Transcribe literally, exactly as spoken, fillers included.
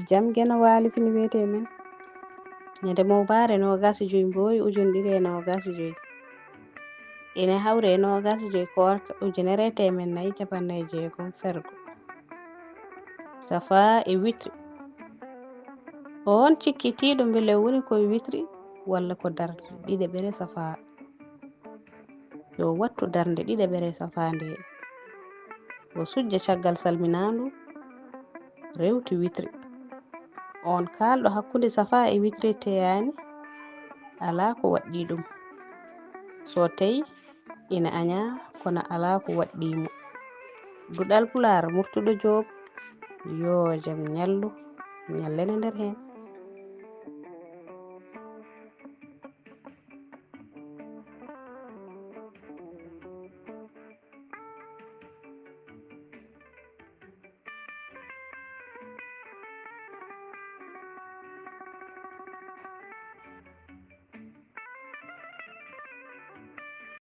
Jam geno waali fini wiyetee men. Ñande mowbaare noogaas e joy mbooyi ujunere ɗiɗi e noogaas e joy. Ene hawri e noogaas e joy koorka ujunere e teemen nayi cappanɗe nayi e jeegom fergo. Safaa e witri. On cikkitiiɗo mbele woni koye witri walla ko darnde ɗiɗaɓere safaa. Yo wattu darnde ɗiɗaɓere safaa nde. O sujja caggal salminaandu, rewti witri. On kaalɗo hakkunde safaa e witri teyaani, alaa ko waɗɗii ɗum. So tawi ina añaa, kono alaa ko waɗɗii mo. Duɗal Pulaar, Murtuɗo Joob, yo jam ñallu, ñallen e nder heen.